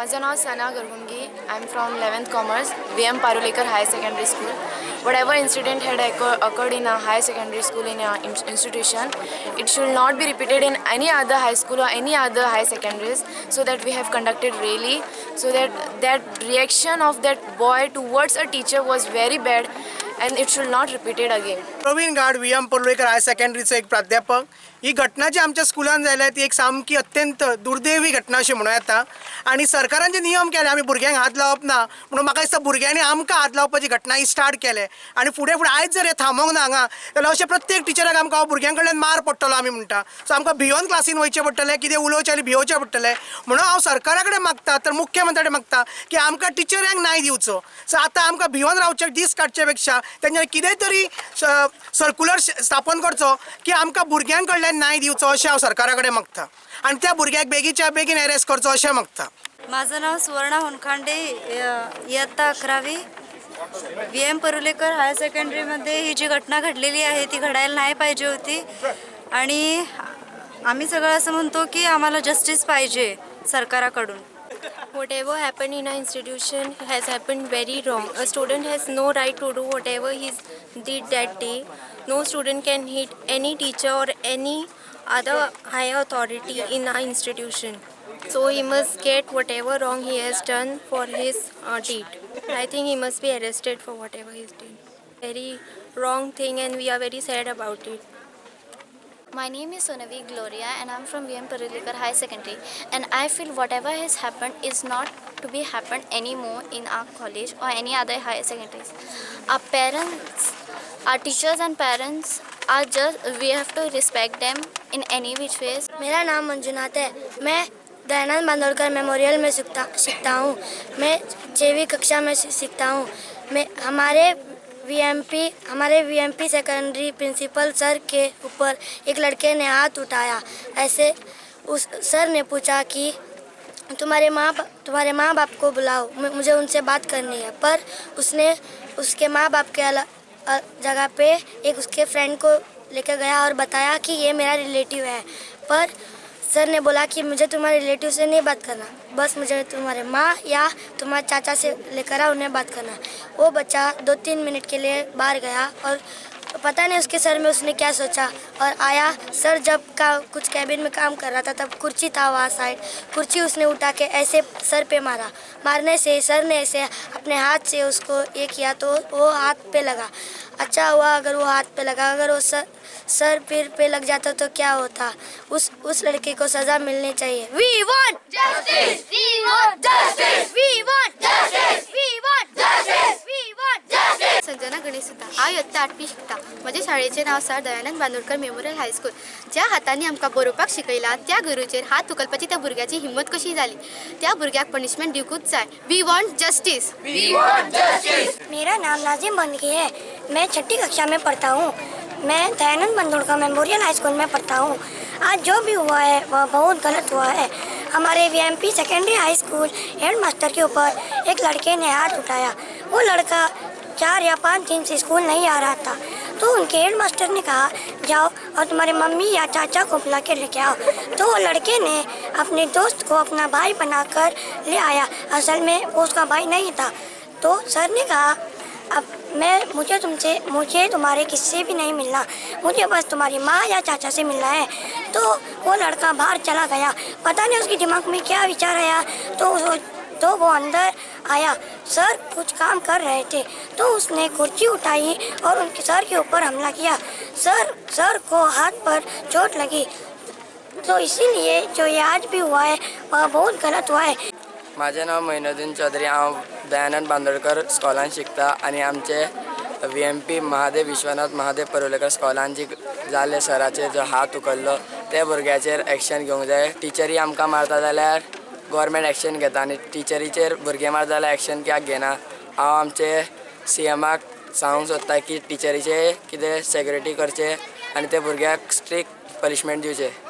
माझं नाव Sana Gargungi. I am from 11th commerce, V M Parulekar higher secondary school. Whatever incident had occurred in a higher secondary school in a institution, it should not be repeated in any other high school or any other high secondaries, so that we have conducted rally, so that that reaction of that boy towards a teacher was very bad and it should not repeated again. Praveen Gad, V M Parulekar higher सेकंडरीचो एक प्राध्यापक. ही घटना जी आमच्या स्कुलान जाल्या ती एक सामकी अत्यंत दुर्दैवी घटना अशी म्हणूं येता. आनी सरकारान जे नियम केले आमी भुरग्यांक हात लावप ना म्हणून म्हाका दिसता भुरग्यांनी आमकां हात लावपाची घटना ही स्टार्ट केले. आनी फुडें फुडें आयज जर हें थांबोंक ना हांगा जाल्यार अशें प्रत्येक टिचराक आमकां भुरग्यां कडल्यान मार पडटलो आमी म्हणटा. सो आमकां भियोन क्लासीन वयचें पडटलें, कितें उलोवचें आनी भियोवचें पडटलें. म्हणून हांव सरकारा कडेन मागता तर मुख्यमंत्र्या कडेन मागता की आमकां टिचरांक न्याय दिवचो. सो आतां आमकां भियोन रावचे दीस काडचे पेक्षा तेंच्यांनी कितें तरी सर्कुलर स्थापन करचो की आमकां भुरग्यां कडल्यान न्याय दिवचो अशें हांव सरकारा कडेन मागता. आनी त्या भुरग्याक बेगीच्या बेगीन अरेस्ट करचो अशें मागता. माझं नाव सुवर्णा होनखांडे, इयत्ता 11वी, व्ही एम परुलेकर हायर सेकंडरीमध्ये ही जी घटना घडलेली आहे ती घडायला नाही पाहिजे होती. आणि आम्ही सगळं असं म्हणतो की आम्हाला जस्टिस पाहिजे सरकाराकडून. Whatever happened in our institution has happened very wrong. A student has no right to do whatever he did that day. No student can hit any teacher or any other higher authority in our institution. So he must get whatever wrong he has done for his deed. I think he must be arrested for whatever he's done. Very wrong thing and we are very sad about it. My name is Sonavi Gloria and I'm from VM Parulekar High Secondary, and I feel whatever has happened is not to be happened anymore in our college or any other higher secondaries. Our parents, our teachers and parents are just, we have to respect them in any which ways. मेरा नाम मंजुनाथ है. मैं Dayanand बांदोड़कर memorial में सीखता हूँ. मैं 6वीं कक्षा में सीखता हूँ. मैं हमारे VMP secondary principal sir K ऊपर एक लड़के ने हाथ उठाया. ऐसे उस सर ने पूछा कि तुम्हारे माँ बाप को बुलाओ, मुझे उनसे बात करनी है. पर उसने उसके माँ बाप के जगह पे एक उसके फ्रेंड को लेकर गया और बताया कि ये मेरा रिलेटिव है. पर सर ने बोला कि मुझे तुम्हारे रिलेटिव से नहीं बात करना, बस मुझे तुम्हारे माँ या तुम्हारे चाचा से लेकर आओ, उन्हें बात करना. वो बच्चा 2-3 मिनट के लिए बाहर गया और पता नहीं उसके सर में उसने क्या सोचा और आया. सर जब का कुछ कैबिन में काम कर रहा था तब कुर्सी था वहाँ साइड, कुर्सी उसने उठा के ऐसे सर पे मारा. मारने से सर ने ऐसे अपने हाथ से उसको ये किया तो वो हाथ पे लगा. अच्छा हुआ अगर वो हाथ पे लगा, अगर वो सर फिर पे लग जाता तो क्या होता. उस लड़के को सज़ा मिलनी चाहिए. We want justice, we want justice, we want justice, we want justice, we want justice. Sanjana Ganesh Sutar. हांव इयत्ता 8वी शिकता. म्हज्या शाळेचें नांव आसा दयानंद बांदोडकर मेमोरियल हायस्कूल. ज्या हातांनी आमकां बरोवपाक शिकयलां त्या गुरूचेर हात उखलपाची त्या भुरग्याची हिम्मत कशी जाली. त्या भुरग्याक पनिशमेंट दिवकूच जाय. We want justice. मेरा नाम नाजिम बंदगी है. मैं 6ठी कक्षा में पढ़ता हूँ. मैं दयानंद बंदोड़कर मेमोरियल हाई स्कूल में पढ़ता हूँ. आज जो भी हुआ है वह बहुत गलत हुआ है. हमारे VMP secondary high school head master K ऊपर एक लड़के ने हाथ उठाया. वो लड़का 4 या 5 दिन से स्कूल नहीं आ रहा था, तो उनके हेड मास्टर ने कहा जाओ और तुम्हारे मम्मी या चाचा को बुला के लेके आओ. तो वो लड़के ने अपने दोस्त को अपना भाई बनाकर ले आया. असल में वो उसका भाई नहीं था. तो सर ने कहा अब मुझे तुम्हारे किससे भी नहीं मिलना, मुझे बस तुम्हारी माँ या चाचा से मिलना है. तो वो लड़का बाहर चला गया. पता नहीं उसके दिमाग में क्या विचार आया, तो वो अंदर आया. सर कुछ काम कर रहे थे तो उसने कुर्सी उठाई और उनके सर के ऊपर हमला किया. सर को हाथ पर चोट लगी. तो इसीलिए जो ये आज भी हुआ है वह बहुत गलत हुआ है. माझें नांव मैनुद्दीन चौधरी. हांव दयानंद बांदोडकर स्कॉलान शिकता आनी आमचे V M P Mahadev Vishwanath Mahadev Parulekar स्कॉलान जी जालें सराचेर जो हात उखल्लो ते भुरग्याचेर एक्शन घेवंक जाय. टिचरी आमकां मारता जाल्यार गव्हर्मेंट एक्शन घेता आनी टिचरीचेर भुरगे मारता जाल्यार एक्शन कित्याक घेना. हांव आमचे सी एमाक सांगूंक सोदता की टिचरीचे कितें सेक्युरिटी करचें आनी ते भुरग्याक स्ट्रिक्ट पनिशमेंट दिवचें.